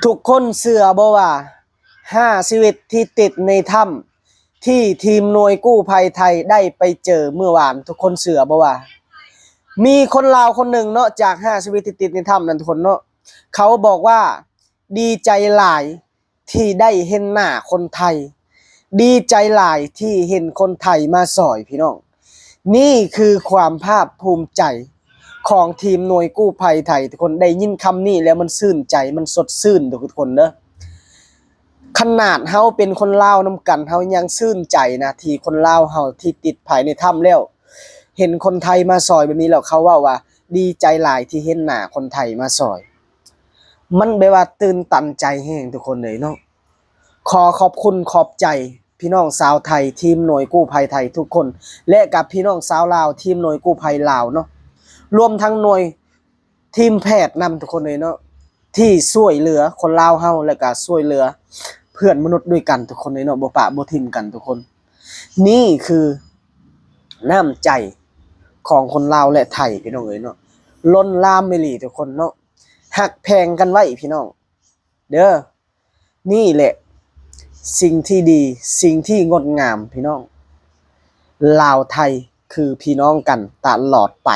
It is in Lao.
ທຸກຄົນເຊື່ອບໍ່ວ່າ ຫ້າຊີວິດທີ່ຕິດໃນຖ້ຳ ທີ່ທີມໜ່ວຍກູ້ໄພໄທໄດ້ໄປເຈີມື້ວານ, ທຸກຄົນເຊື່ອບໍ່ວ່າ ມີຄົນລາວຄົນໜຶ່ງເນາະ ຈາກຫ້າຊີວິດທີ່ຕິດໃນຖ້ຳນັ້ນ ທຸກຄົນເນາະ, ເຂົາບອກວ່າ ດີໃຈຫຼາຍທີ່ໄດ້ເຫັນໜ້າຄົນໄທ, ດີໃຈຫຼາຍທີ່ເຫັນຄົນໄທມາຊ່ອຍ ພີ່ນ້ອງ. ນີ້ຄືຄວາມພາກພູມໃຈຂອງທີມໜ່ວຍກູ້ໄພໄທ ທຸກຄົນ. ໄດ້ຍິນຄຳນີ້ແລ້ວມັນຊື່ນໃຈ, ມັນສົດຊື່ນ ທຸກຄົນເດີ. ຂະໜາດເຮົາເປັນຄົນລາວນຳກັນ ເຮົາຍັງຊື່ນໃຈນະ ທີ່ຄົນລາວເຮົາທີ່ຕິດພາຍໃນຖ້ຳແລ້ວ ເຫັນຄົນໄທມາຊ່ອຍແບບນີ້ແລ້ວ ເຂົາເວົ້າວ່າ ດີໃຈຫຼາຍທີ່ເຫັນໜ້າຄົນໄທມາຊ່ອຍ. ມັນແບບວ່າຕື່ນຕັນໃຈແຮງ ທຸກຄົນເອີຍເນາະ. ຂໍຂອບຄຸນຂອບໃຈພີ່ນ້ອງຊາວໄທ ທີມໜ່ວຍກູ້ໄພໄທທຸກຄົນ ແລະ ກັບພີ່ນ້ອງຊາວລາວ ທີມໜ່ວຍກູ້ໄພລາວເນາະ, ລວມທັງໜ່ວຍ ທີມແພດນຳ ທຸກຄົນເອີຍເນາະ ທີ່ຊ່ວຍເຫຼືອຄົນລາວເຮົາ ແລະກະຊ່ວຍເຫຼືອເພື່ອນມະນຸດດ້ວຍກັນ ທຸກຄົນເອີຍເນາະ, ບໍ່ປະບໍ່ຖິ້ມກັນ ທຸກຄົນ. ນີ້ຄືນ້ຳໃຈຂອງຄົນລາວ ແລະ ໄທ ພີ່ນ້ອງເອີຍເນາະ, ລົ້ນຫຼາມອີ່ຫຼີ ທຸກຄົນເນາະ. ຮັກແພງກັນໄວ້ ພີ່ນ້ອງເດີ. ນີ້ແຫຼະສິ່ງທີ່ດີ ສິ່ງທີ່ງົດງາມ ພີ່ນ້ອງ. ລາວໄທຄືພີ່ນ້ອງກັນຕະຫຼອດໄປ.